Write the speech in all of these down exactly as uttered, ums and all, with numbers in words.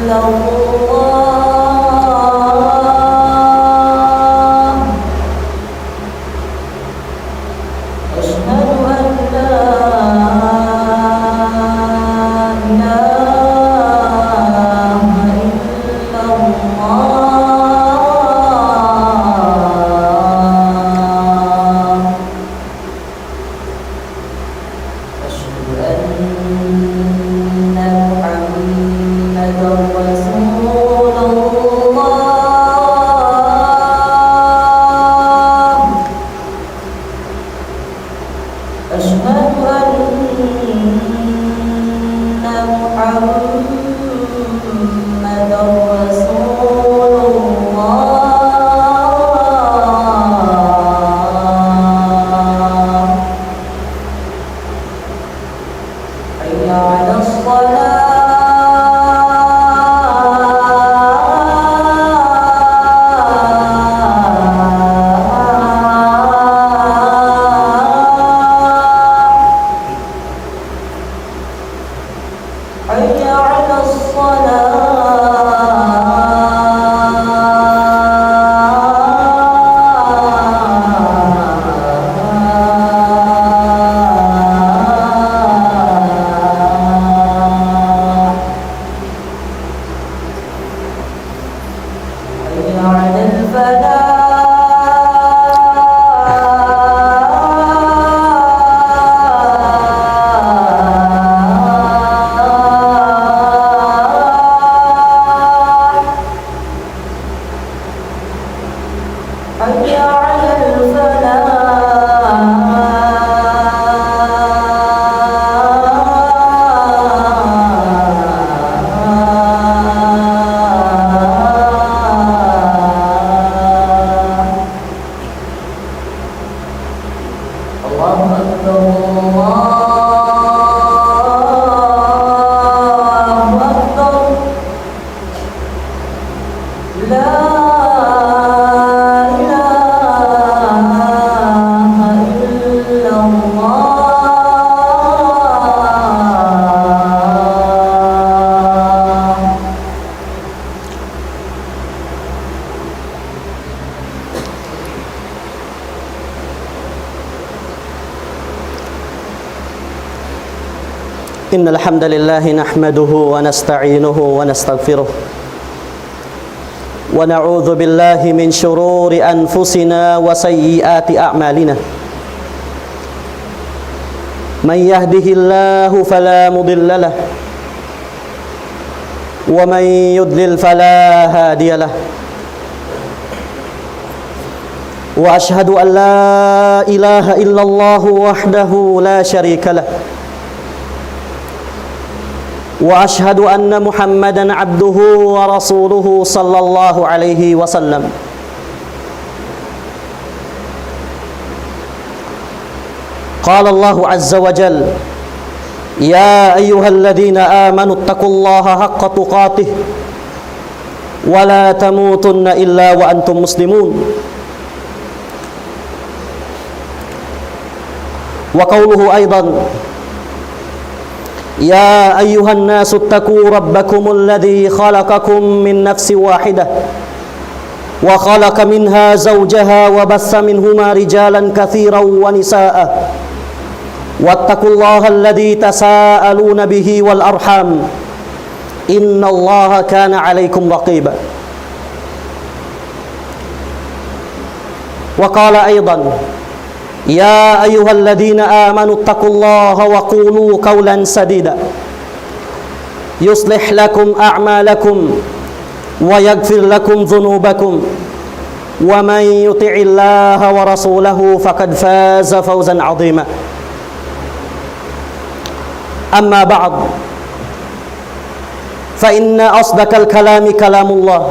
إلا الله. أشهد أن لا إله إلا الله. أشهد أن محمدا رسول الله. أشهد أن محمدا رسول الله. حي على الصلاة. حي على الصلاة. حي على الفلاح. حي على الفلاح. الله أكبر، الله أكبر. لا إله إلا الله. إن الحمد لله نحمده ونستعينه ونستغفره، ونعوذ بالله من شرور أنفسنا وسيئات أعمالنا. من يهده الله فلا مضل له، ومن يضلل فلا هادي له. وأشهد أن لا إله إلا الله وحده لا شريك له، وأشهد أن محمدا عبده ورسوله صلى الله عليه وسلم. قال الله عز وجل: يا أيها الذين آمنوا اتقوا الله حق تقاته ولا تموتن إلا وأنتم مسلمون. وقوله أيضا: يا أيها الناس اتقوا ربكم الذي خلقكم من نفس واحدة وخلق منها زوجها وبث منهما رجالا كثيرا ونساء واتقوا الله الذي تساءلون به والأرحام إن الله كان عليكم رقيبا. وقال أيضا: يا أيها الذين آمنوا اتقوا الله وقولوا قولا سديدا يصلح لكم أعمالكم ويغفر لكم ذنوبكم ومن يطع الله ورسوله فقد فاز فوزا عظيما. أما بعد، فإن أصدق الكلام كلام الله،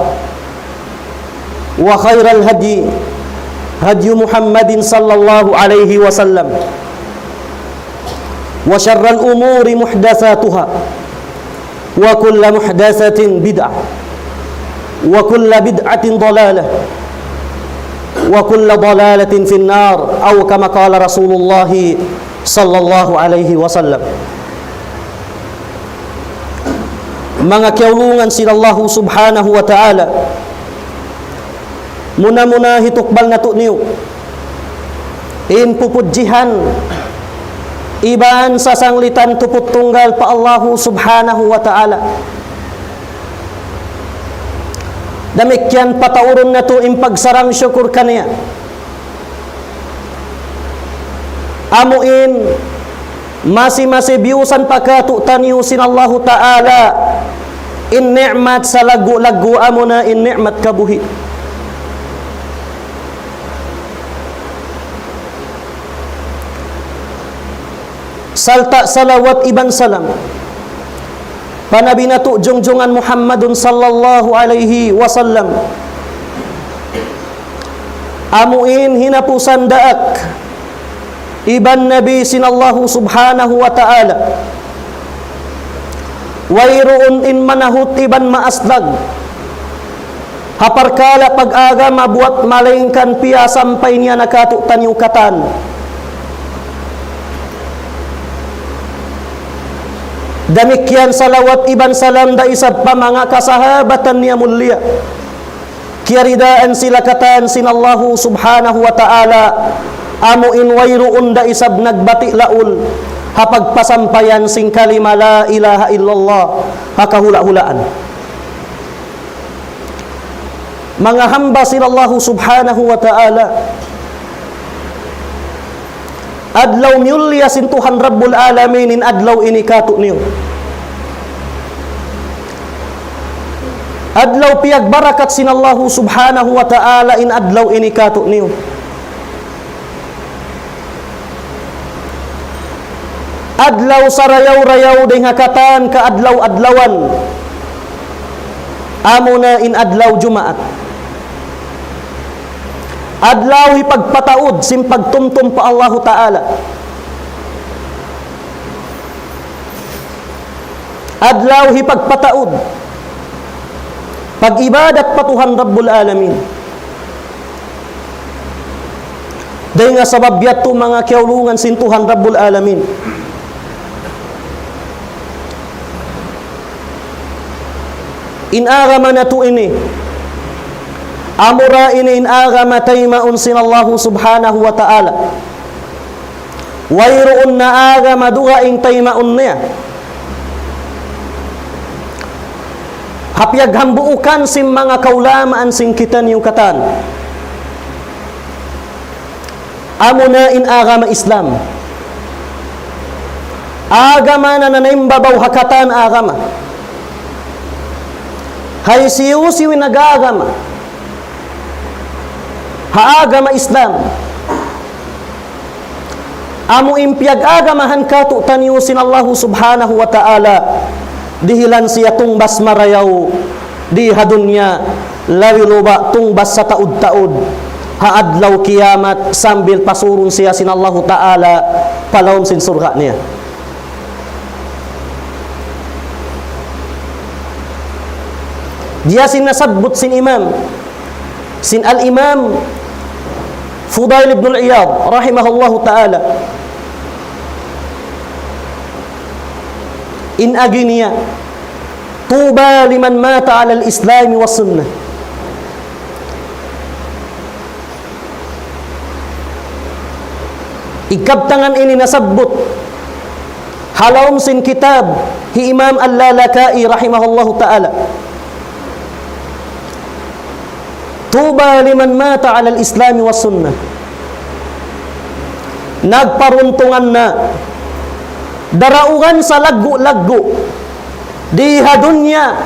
وخير الهدي هدي محمد صلى الله عليه وسلم، وشر الأمور محدثاتها، وكل محدثة بدعة، وكل بدعة ضلالة، وكل ضلالة في النار، أو كما قال رسول الله صلى الله عليه وسلم. Manga kiyaulungan sin Allahu Subhanahu wa Ta'ala, muna-muna hitukbal natu' niyu in pupudjihan iban sasanglitan tuput tunggal pa Allahu Subhanahu wa Ta'ala. Damikkiyan pataurun natu' in pagsarang-sukul kaniya. Amu in masi-masi biyusan pa katu'taniyu sin Allahu Ta'ala in ni'mat salaggu'-laggu', amuna in ni'mat kabuhi'. Sarta' salawat iban salam pa Nabi natu' jungjungan Muhammadun sallallahu alayhi wasallam. Amu in hinapusan daak iban nabi sin Allahu Subhanahu wa Ta'ala. Wayruun in manahut iban maaslag ha parkala' pag-agama buwat malaingkan piyasampay niya na katu'taniyu katan. Damikkiyan salawat iban salam da isab pa manga kasahabatan niya mulia. Kiyaridaan sila katan sin Allahu Subhanahu wa Ta'ala, amu in wayruun da isab nagbati' laul ha pagpasampayan sin kalima la ilaha illallah ha kahula'-hulaan. Manga hamba sin Allahu Subhanahu wa Ta'ala, adlaw miyulliya sin Tuhan Rabbul Alamin in adlaw ini katu'niyu. Adlaw piyagbarakat sin Allahu Subhanahu wa Ta'ala in adlaw ini katu'niyu. Adlaw sarayaw-rayaw dayn ha katan kaadlaw-adlawan. Amuna in adlaw Jumaat. Adlaw hipagpataud sin pagtumtum pa Allahu Ta'ala. Adlaw hipagpataud pag-ibadat pa Tuhan Rabbul Alamin. Dayn ha sabab yadtu manga kiyaulungan sin Tuhan Rabbul Alamin, in agama natu' ini, amura ini in agama taymaun sin Allahu Subhanahu wa Ta'ala. Wayruun na agama dugaing taymaun niya. Ha piyaghambuukan sin manga kaulamaan sin kitaniyu katan, amuna in agama Islam. Agama na nanaimbabaw ha katan agama. Hisiyu-siyu in nag-agama ha agama Islam, amu in piyag-agamahan katu'taniyu sin Allahu Subhanahu wa Ta'ala, dihilan siya tungbas marayaw di ha dunya, labi-labi tungbas sataud-taud ha adlaw kiyamat, sambil pasurun siya sin Allahu Ta'ala pa lawm sin surga' niya. Biya' sin nasabbut sin Imam, sin Al-Imam Fudail ibn Al-Iyad, rahimahullahu ta'ala, in agi niya, طوبى لمن مات على الإسلام والسنة. In kabtangan ini nasabbut ha lawm sin kitab hi Imam Al-Lalaka'i rahimahullahu ta'ala. طوبى لمن مات على الإسلام والسنة. Nagparuntungan na, daraugan salaggu'-laggu' di ha dunya,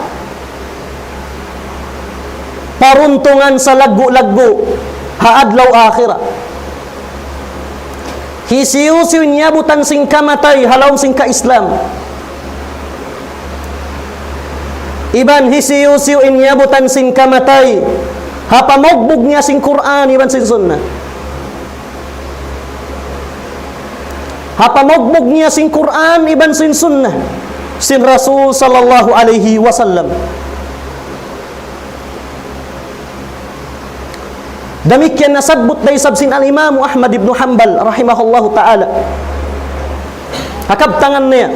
paruntungan salaggu'-laggu' ha adlaw akhirat. Hisiyu-siyu in iyabutan sin kamatay ha lawm sin ka-Islam, iban hisiyu-siyu in iyabutan sin kamatay ha pamugbug niya sin Qur'an iban sin Sunnah. Ha pamugbug niya sin Qur'an iban sin Sunnah sin Rasul sallallahu alayhi wasallam. Damikkiyan nasabbut da isab sin Al-Imam Ahmad ibn Hanbal rahimahullahu ta'ala. Ha kabtangan niya,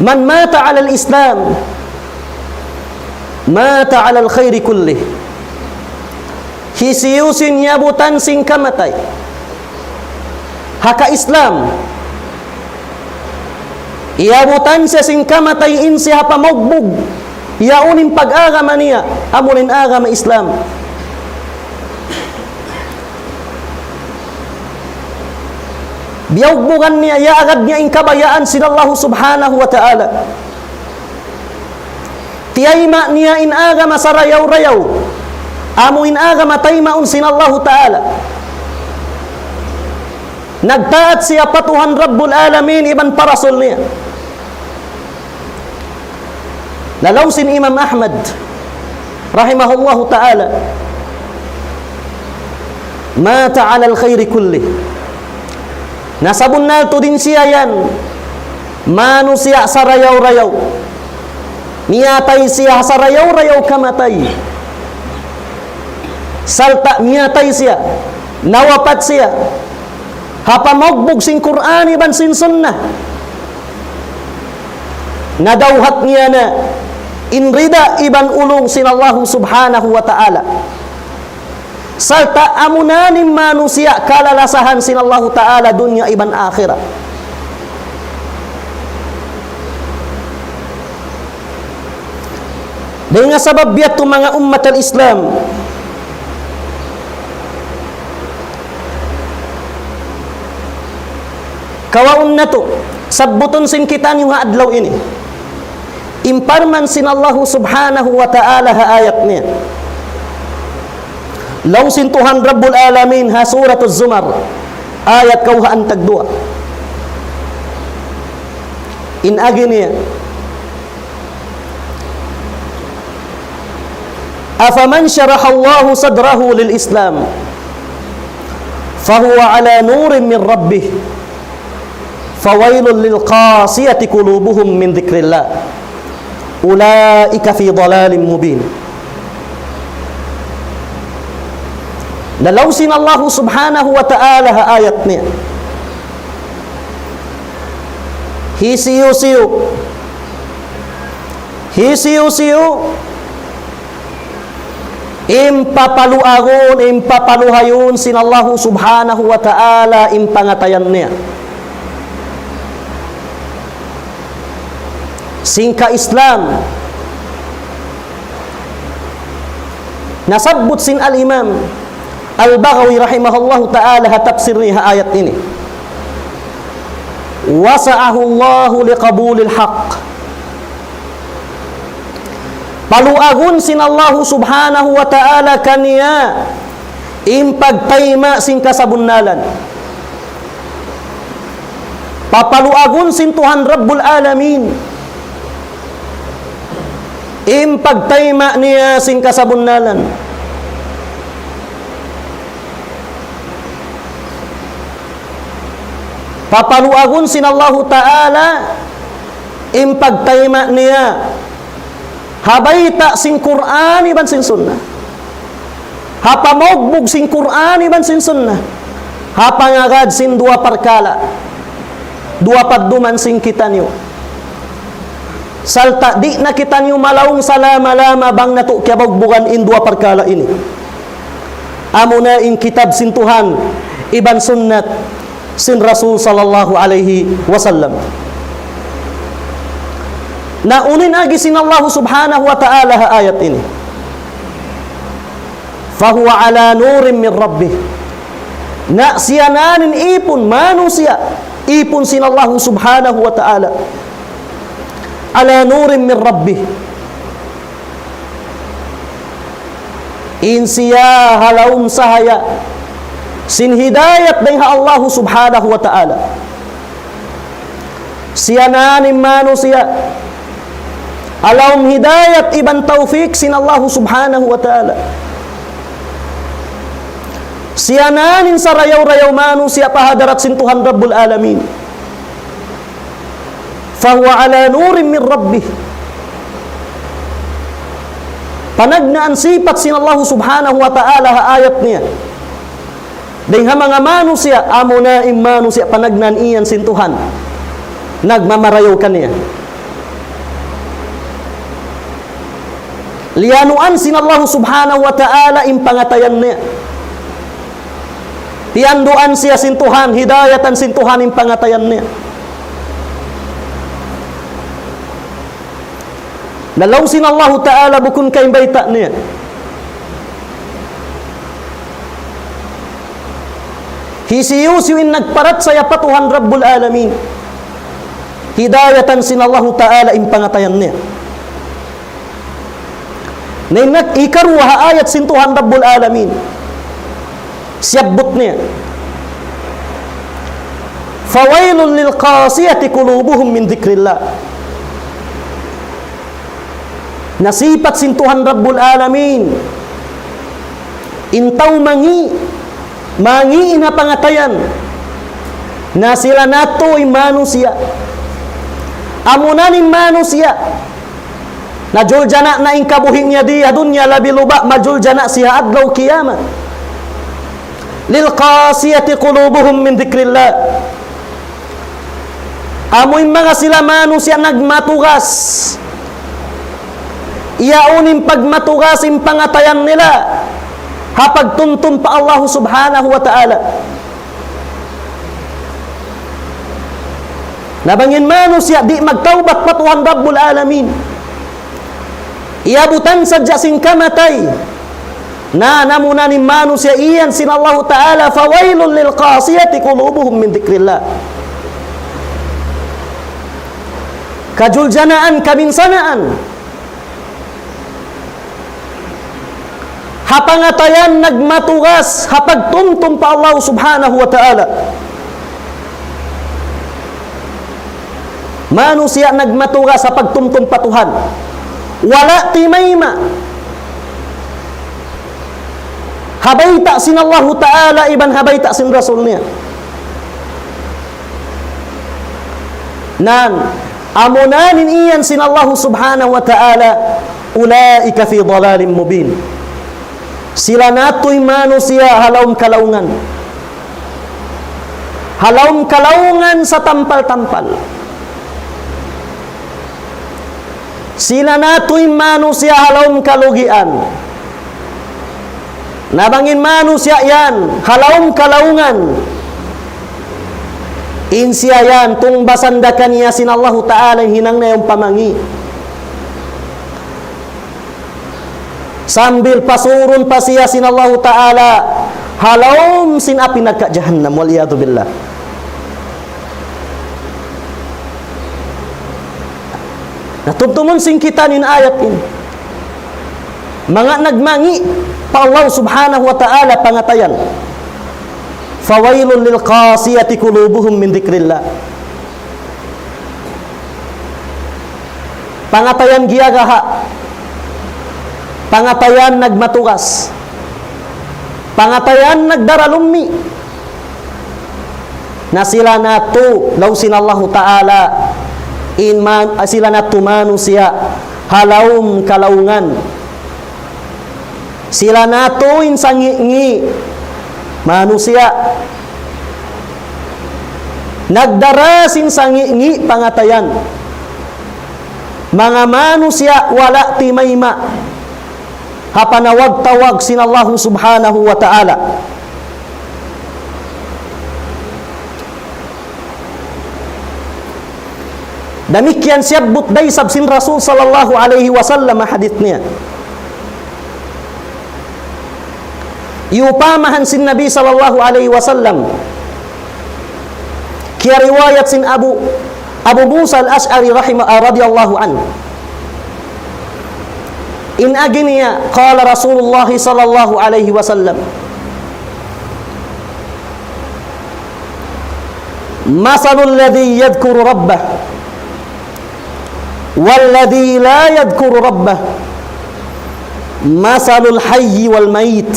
من مات على الإسلام مات على الخير كله. Hisiyu-siyu in iyabutan sin kamatay ha ka-Islam, iyabutan siya sin kamatay in siya ha pamugbug, yaun in pag-agama niya, amu in agama Islam. Biyugbugan niya, iyaagad niya in kabayaan sin Allah Subhanahu wa Ta'ala. Tiyayma' niya in agama sarayaw-rayaw, amu in agama taymaun sin Allahu Ta'ala. Nagtaat siya pa Tuhan Rabbul Alamin iban pa Rasul niya. Laung sin Imam Ahmad rahimahullahu ta'ala, مات على الخير كله. Na sabunnal tuud in siya yan manusiya' sarayaw-rayaw. Miyatay siya sarayaw-rayaw kamatay. Sarta' miyatay siya, nawapat siya ha pamugbug sin Qur'an iban sin Sunnah. Nadawhat niya na in rida iban ulung sin Allahu Subhanahu wa Ta'ala. Sarta' amuna in manusiya' kalalasahan sin Allahu Ta'ala dunya iban akhirat. Dayn ha sabab yadtu, manga ummat al-Islam, kawaun natu', sabbutun sin kitaniyu ha adlaw ini in parman sin Allahu Subhanahu wa Ta'ala ha ayat niya. Laung sin Tuhan Rabbul Alamin ha Suratul Zumar, ayat kawhaan tagduwa. In agi niya, أفمن شرح الله صدره للإسلام فهو على نور من ربه فويل للقاسية قلوبهم من ذكر الله أولئك في ضلال مبين. Na laung sin Allahu Subhanahu wa Ta'ala ha ayat niya, hisiyu-siyu, hisiyu-siyu in papaluagun, in papaluhayun sin Allahu Subhanahu wa Ta'ala in pangatayan niya sin ka-Islam. Nasabbut sin Al-Imam Al-Baghawi rahimahullahu ta'ala ha tafsir niya ha ayat ini, وسعه الله لقبول الحق. Paluagun sin Allahu Subhanahu wa Ta'ala kaniya in pagtayma' sin kasabunnalan. Papaluagun sin Tuhan Rabbul Alamin in pagtayma' niya sin kasabunnalan. Papaluagun sin Allahu Ta'ala in pagtayma' niya ha bayta' sin Qur'an iban sin Sunnah, ha pamugbug sin Qur'an iban sin Sunnah, ha pangagad sin duwa parkala', duwa padduman sin kitaniyu. Sarta' di' na kitaniyu malaung salama-lama bang natu' kiyabugbugan in duwa parkala' ini. Amuna in kitab sin Tuhan iban sunnat sin Rasul sallallahu alayhi wasallam. Na unu in agi sin Allahu Subhanahu wa Ta'ala ha ayat ini, فهو على نور من ربه. Na siya na in ipun manusiya', ipun sin Allahu Subhanahu wa Ta'ala, على نور من ربه. In siya ha lawm sahaya sin hidayat dayn ha Allahu Subhanahu wa Ta'ala. Siya na in manusiya' ha lawm hidayat iban tawfik sin Allahu Subhanahu wa Ta'ala. Siya na in sarayaw-rayaw manusiya' pa hadarat sin Tuhan Rabbul Alamin. فهو على نور من ربه. Panagnaan sipat sin Allahu Subhanahu wa Ta'ala ha ayat niya. Dayn ha manga manusiya', amuna in manusiya' panagnaan iyan sin Tuhan nagmamarayaw kaniya. Liyanuan sin Allah subhanahu wa ta'ala in pangatayan niya. Piyanduan siya sin Tuhan, hidayatan sin Tuhan in pangatayan niya. Na laung sin Allah ta'ala bukun kay bayta' niya. Hisiyu-siyu in nagparachaya pa Tuhan Rabbul Alamin, hidayatan sin Allah ta'ala in pangatayan niya. Na in nag-, ikaruwa ha ayat sin Tuhan Rabbul Alamin, siyabbut niya, فويل للقاسية قلوبهم من ذكر الله. Na sipat sin Tuhan Rabbul Alamin, in tau mangi', mangi' in pangatayan, na sila natu' in manusiya'. Amuna in manusiya', na juljana' na in kabuhi' niya di ha dunya, labi luba' majuljana' siya adlaw kiyamat. للقاسية قلوبهم من ذكر الله. Amu in manga sila manusiya' nagmatugas. Yaun in pagmatugas in pangatayan nila ha pagtumtum pa Allah subhanahu wa ta'ala. Na bang in manusiya' di' magtawbat pa Tuhan Rabbul Alamin, iyabutan sadja sin kamatay, na amuna in manusiya' iyan sin Allahu ta'ala, فويل للقاسية قلوبهم من ذكر الله. Kajuljanaan, kabinsanaan ha pangatayan nagmatugas ha pagtumtum pa Allah subhanahu wa ta'ala. Manusiya' nagmatugas ha pagtumtum pa Tuhan, wala' timayma' ha bayta' sin Allahu ta'ala iban ha bayta' sin Rasul niya. Na amuna in iyan sin Allahu subhanahu wa ta'ala, أولئك في ضلال مبين. Sila natu' in manusiya' ha lawm kalaungan. Ha lawm kalaungan satampal-tampal. Sila natu' in manusiya' ha lawm kalugian. Na bang in manusiya' yan ha lawm kalaungan, in siya yan tungbasan da kaniya sin Allahu ta'ala in hinang niya, in pamangi'. Sambil pasurun pa siya sin Allahu ta'ala ha lawm sin api narka' jahannam, والعياذ بالله. Na tumtumun sin kitaniyu in ayat ini. Manga nagmangi' pa Allah subhanahu wa ta'ala pangatayan. فويل للقاسية قلوبهم من ذكر الله. Pangatayan giyagaha', pangatayan nagmatugas, pangatayan nagdaralummi'. Na sila natu', laung sin Allahu ta'ala, in man, sila natu' manusiya' ha lawm kalaungan. Sila natu' in sangi'-ngi' manusiya'. Nagdara sin sangi'-ngi' pangatayan. Manga manusiya' wala' timayma' ha panawag-tawag sin Allahu subhanahu wa ta'ala. Damikkiyan siyabbut da isab sin Rasul sallallahu alayhi wasallam ha hadith niya. Iyupamahan sin Nabi sallallahu alayhi wasallam, kiyariwayat sin Abu, Abu Musa al-Ash'ari rahima-, ah, radiyallahu anhu. In agi niya, قال رسول الله صلى الله عليه وسلم: مثل الذي يذكر ربه والذي لا يذكر ربه مثل الحي والميت.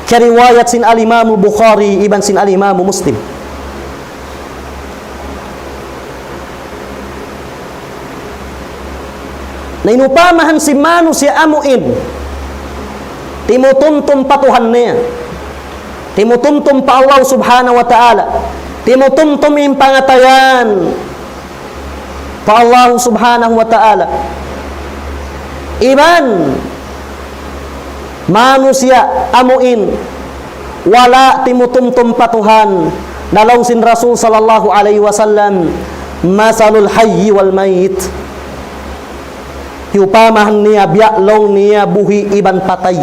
Kariwayat sin Al-Imam Bukhari iban sin Al-Imam Muslim. Na in upamahan sin manusiya' amu in timutumtum pa Tuhan niya, timutumtum pa Allah subhanahu wa ta'ala, timutumtum in pangatayan pa Allah subhanahu wa ta'ala. Iban manusiya' amuin wala' timutumtum pa Tuhan. Na laung sin Rasul sallallahu alayhi wasallam, مثل الحي والميت. Hiyupamahan niya, biya' laung niya buhi' iban patay.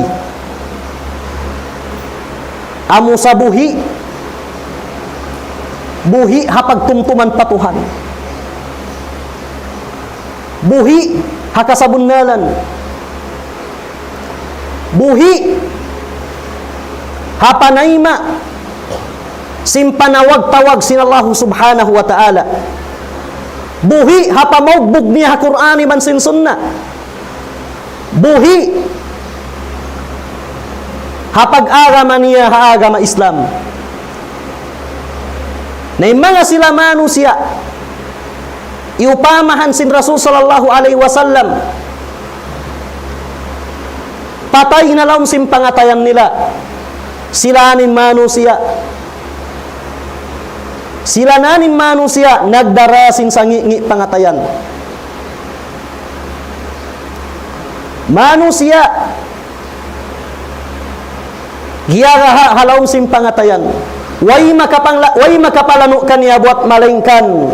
Amu sa buhi', buhi' ha pagtumtuman pa Tuhan. Buhi' ha kasabunnalan. Buhi' ha panayma' sin panawag-tawag sin Allahu Subhanahu wa Ta'ala. Buhi' ha pamaugbug niya ha Qur'an iban sin Sunnah. Buhi' ha pag-agama niya ha agama Islam. Na in manga sila manusiya', iyupamahan sin Rasul sallallahu alayhi wasallam, patay na laung sin pangatayan nila. Sila in manusiya'. Sila na in manusiya' nagdara sin sangi'-ngi' pangatayan. Manusiya', giyaraha ha lawm sin pangatayan. Way makapangla-, way makapalanu' kaniya buwat malaingkan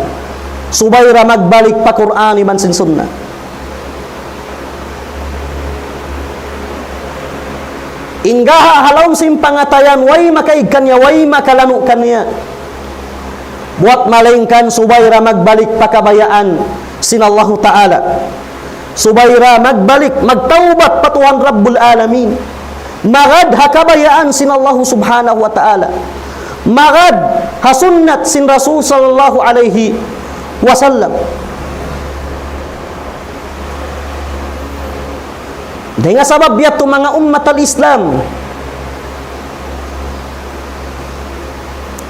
subay da magbalik pa Qur'an iban sin Sunnah. In gaha ha lawm sin pangatayan, way makaig kaniya, way makalanu' kaniya buwat malaingkan subay da magbalik pa kabayaan sin Allahu Ta'ala. Subay da magbalik, magtawbat pa Tuhan Rabbul Alamin. Magad ha kabayaan sin Allahu Subhanahu wa Ta'ala. Magad ha sunnat sin Rasul sallallahu alayhi wasallam. Dayn ha sabab yadtu manga ummat al-Islam,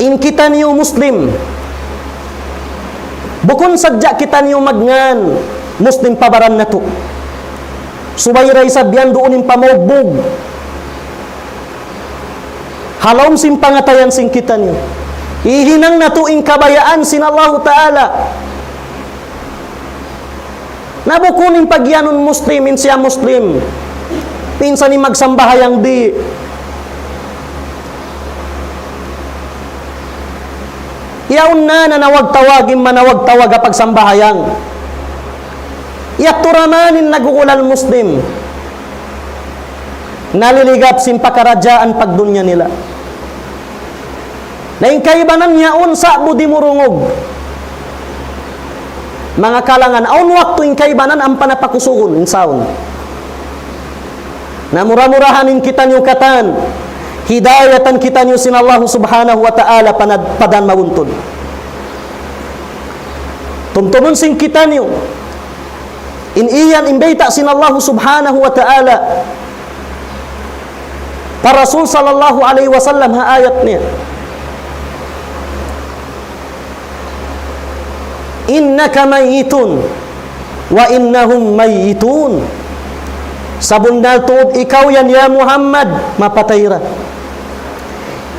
in kitaniyu Muslim, bukun sadja kitaniyu magngan Muslim pa baran natu'. Subay da isab yan duun in pamaugbug ha lawm sin pangatayan sin kitaniyu. Hihinang natu' in kabayaan sin Allahu Ta'ala. Na bukun in pagiyanun Muslim, in siya Muslim. Minsan in magsambahayang di'. Yaun na nanawag-tawag in manawag-tawag ha pagsambahayang. Yadtu da man in nagugulal Muslim. Naliligap sin pakaradjaan pagdunya nila. Na in kaibanan yaun sa'bu dimurungug. Manga kalangan, awn waktu in kaibanan ampa na pakusugun, in saun. Na mura-murahan in kitaniyu katan, hidayatan kitaniyu sin Allahu Subhanahu wa Ta'ala panad-, pa dan mabuntul. Tumtumun sin kitaniyu, in iyan in bayta' sin Allahu Subhanahu wa Ta'ala pa Rasul sallallahu alayhi wasallam ha ayat niya. إنك ميت وإنهم ميتون. Sabunnal tuud ikaw yan, ya Muhammad, mapatay da.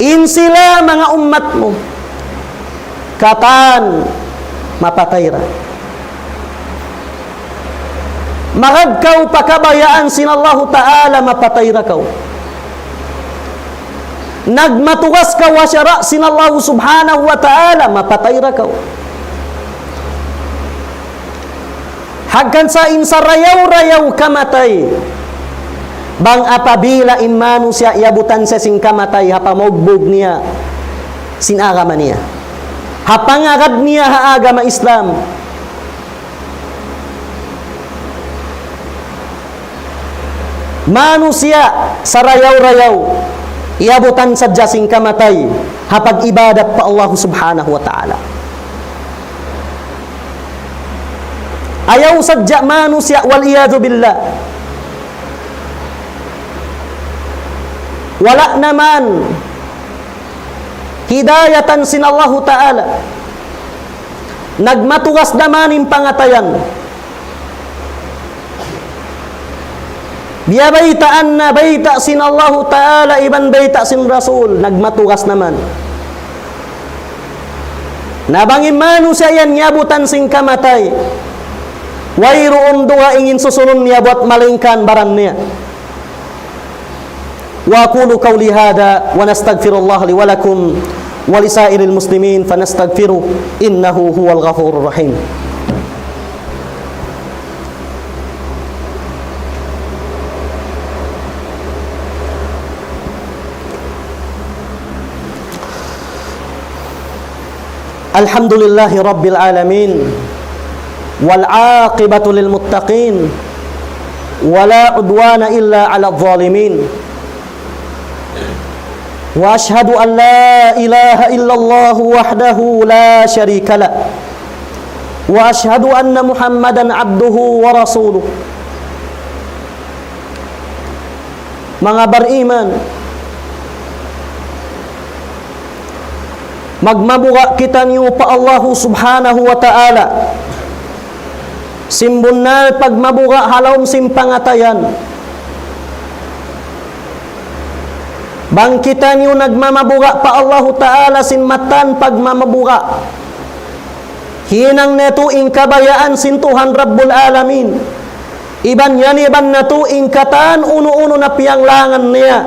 In sila manga ummat mu, katan mapatay da. Magad kaw pa kabayaan sin Allahu Ta'ala, mapatay da kaw. Nagmatugas kaw ha sara' sin Allahu Subhanahu wa Ta'ala, mapatay da kaw. Hangkan sa in sarayaw-rayaw kamatay, bang apabila in manusiya' iyabutan siya sin kamatay ha pamaugbug niya sin agama niya, ha pangagad niya ha agama Islam. Manusiya' sarayaw-rayaw, iyabutan sadja sin kamatay ha pag-ibadat pa Allah Subhanahu wa Ta'ala. Ayaw sadja manusiya', والعياذ بالله. Wala' na man hidayatan sin Allahu Ta'ala. Nagmatugas na man in pangatayan. Biyabaytaan na bayta' sin Allahu Ta'ala iban bayta' sin Rasul, nagmatugas na man. Na bang in manusiya' yan iyabutan sin kamatay, Wayruun dugaing in susunun niya buat malaingkan baran niya. وأقول قولي هذا وأستغفر الله لي ولكم ولسائر المسلمين فاستغفروه إنه هو الغفور الرحيم. الحمد لله رب العالمين، والعاقبة للمتقين، ولا عدوان إلا على الظالمين، وأشهد أن لا إله إلا الله وحده لا شريك له، وأشهد أن محمدا عبده ورسوله. Manga bariman, magmabuga' kitaniyu pa Allahu Subhanahu wa Ta'ala sin bunnal pagmabuga' ha lawm sin pangatayan. Bang kitaniyu nagmamabuga' pa Allahu Ta'ala sin mattan pagmamabuga', hinang natu' in kabayaan sin Tuhan Rabbul Alamin. Iban yan, iban natu' in katan unu-unu na piyanglangan niya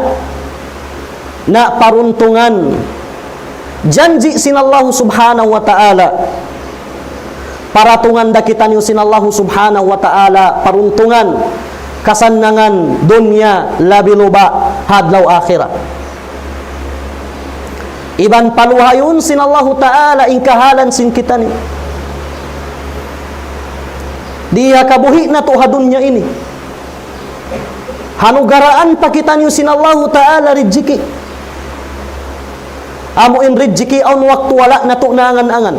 na paruntungan. Janji' sin Allahu Subhanahu wa Ta'ala. Paratungan da kitaniyu sin Allahu Subhanahu wa Ta'ala paruntungan, kasannangan dunya, labi luba' ha adlaw akhirat. Iban paluhayun sin Allahu Ta'ala in kahalan sin kitaniyu. Di ha kabuhi' natu' ha dunya ini, hanugaraan pa kitaniyu sin Allahu Ta'ala rijiki'. Amu in rijiki' awn waktu wala' natu' naangan-angan.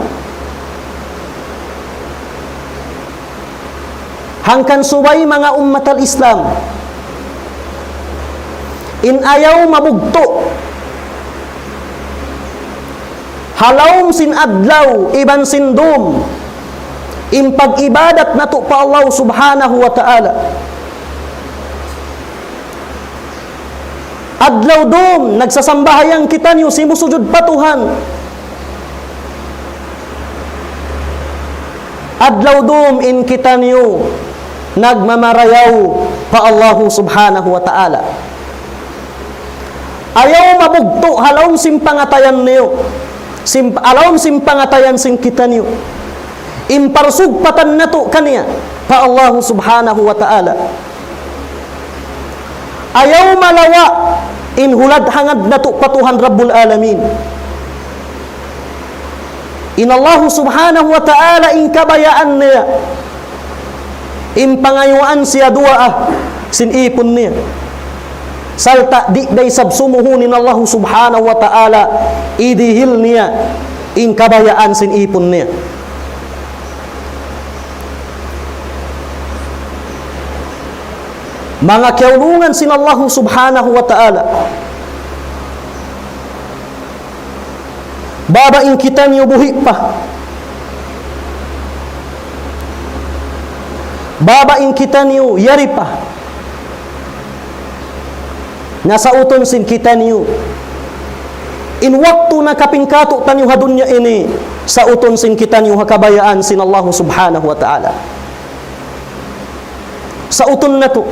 Hangkan subay manga ummat al-Islam, in ayaw mabugtu' ha lawm sin adlaw iban sin dum in pag-ibadat natu' pa Allah Subhanahu wa Ta'ala. Adlaw dum nagsasambahayang kitaniyu, simusujud pa Tuhan. Adlaw dum in kitaniyu nagmamarayaw pa Allahu Subhanahu wa Ta'ala. Ayaw mabugtu' ha lawm sin pangatayan niyu, sin, ha lawm sin pangatayan sin kitaniyu, in parsugpatan natu' kaniya pa Allahu Subhanahu wa Ta'ala. Ayaw malawa' in hulad hangad natu' pa Tuhan Rabbul Alamin. In Allahu Subhanahu wa Ta'ala in kabayaan niya, in pangayuan siya duwaa sin ipun niya. Sarta' di' da isab sumuhun in Allahu Subhanahu wa Ta'ala, idihil niya in kabayaan sin ipun niya. Manga kiyaulungan sin Allahu Subhanahu wa Ta'ala, baba in kitaniyu buhi' pa, baba in kitaniyu yari pa, na sautun sin kitaniyu in waktu nakapin kātu'niyu ha dunya ini, sautun sin kitaniyu ha kabayaan sin Allahu Subhanahu wa Ta'ala. Sautun natu'.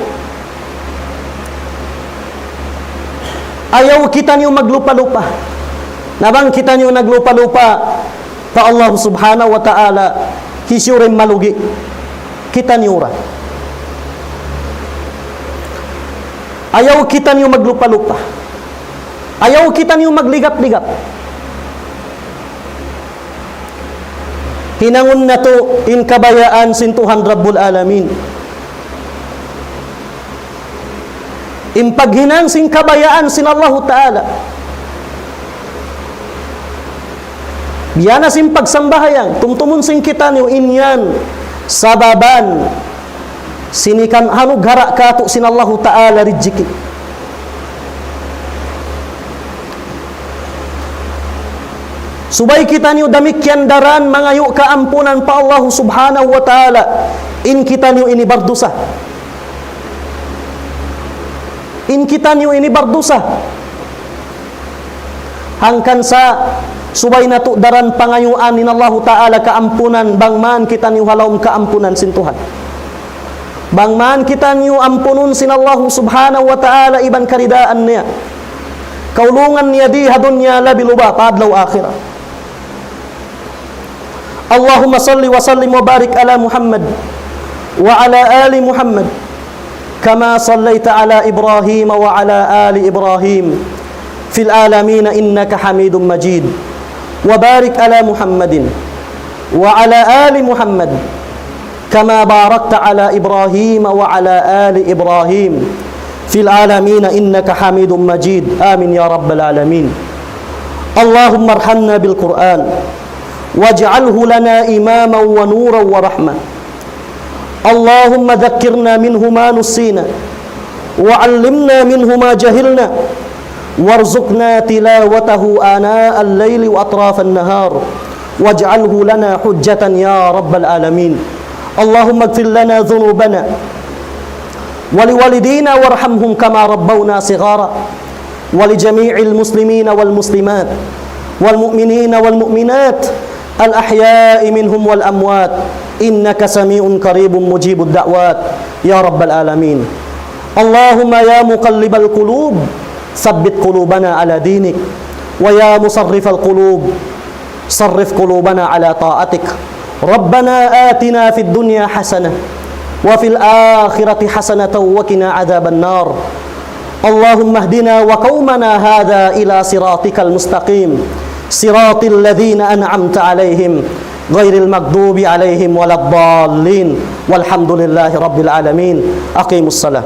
Ayaw kitaniyu maglupa-lupa. Na bang kitaniyu naglupa-lupa pa Allah Subhanahu wa Ta'ala, hisiyu in malugi? Kitaniyu ra. Ayaw kitaniyu maglupa-lupa. Ayaw kitaniyu magligap-ligap. Hinangun natu' in kabayaan sin Tuhan Rabbul Alamin. In paghinang sin kabayaan sin Allahu Ta'ala, biya' na sin pagsambahayang, tumtumun sin kitaniyu in yan sababan sin ikan anughara' kātu' sin Allahu Ta'ala rijiki'. Subay kitaniyu damikkiyan daran mangayu' kaampunan pa Allahu Subhanahu wa Ta'ala, in kitaniyu ini bardusa. In kitaniyu ini bardusa. Hangkan sa subay natu' daran pangayuan in Allahu Ta'ala kaampunan, bang man kitaniyu ha lawm kaampunan sin Tuhan. Bang man kitaniyu ampunun sin Allahu subhanahu wa ta'ala iban karidaan niya. Kaulungan niya di ha dunya labi luba pa adlaw akhirat. اللهم صل وسلم وبارك على محمد وعلى آل محمد كما صليت على إبراهيم وعلى آل إبراهيم في العالمين إنك حميد مجيد. وبارك على محمد وعلى آل محمد كما باركت على إبراهيم وعلى آل إبراهيم في العالمين إنك حميد مجيد. آمين يا رب العالمين. اللهم ارحمنا بالقرآن واجعله لنا إماما ونورا ورحمة. اللهم ذكرنا منه ما نسينا وعلمنا منه ما جهلنا وارزقنا تلاوته آناء الليل وأطراف النهار واجعله لنا حجة يا رب العالمين. اللهم اغفر لنا ذنوبنا ولوالدينا وارحمهم كما ربونا صغارا ولجميع المسلمين والمسلمات والمؤمنين والمؤمنات الأحياء منهم والأموات إنك سميع قريب مجيب الدعوات يا رب العالمين. اللهم يا مقلب القلوب ثبت قلوبنا على دينك ويا مصرف القلوب صرف قلوبنا على طاعتك. ربنا آتنا في الدنيا حسنة وفي الآخرة حسنة وقنا عذاب النار. اللهم اهدنا وقومنا هذا إلى صراطك المستقيم صراط الذين أنعمت عليهم غير المغضوب عليهم ولا الضالين والحمد لله رب العالمين. أقيموا الصلاة.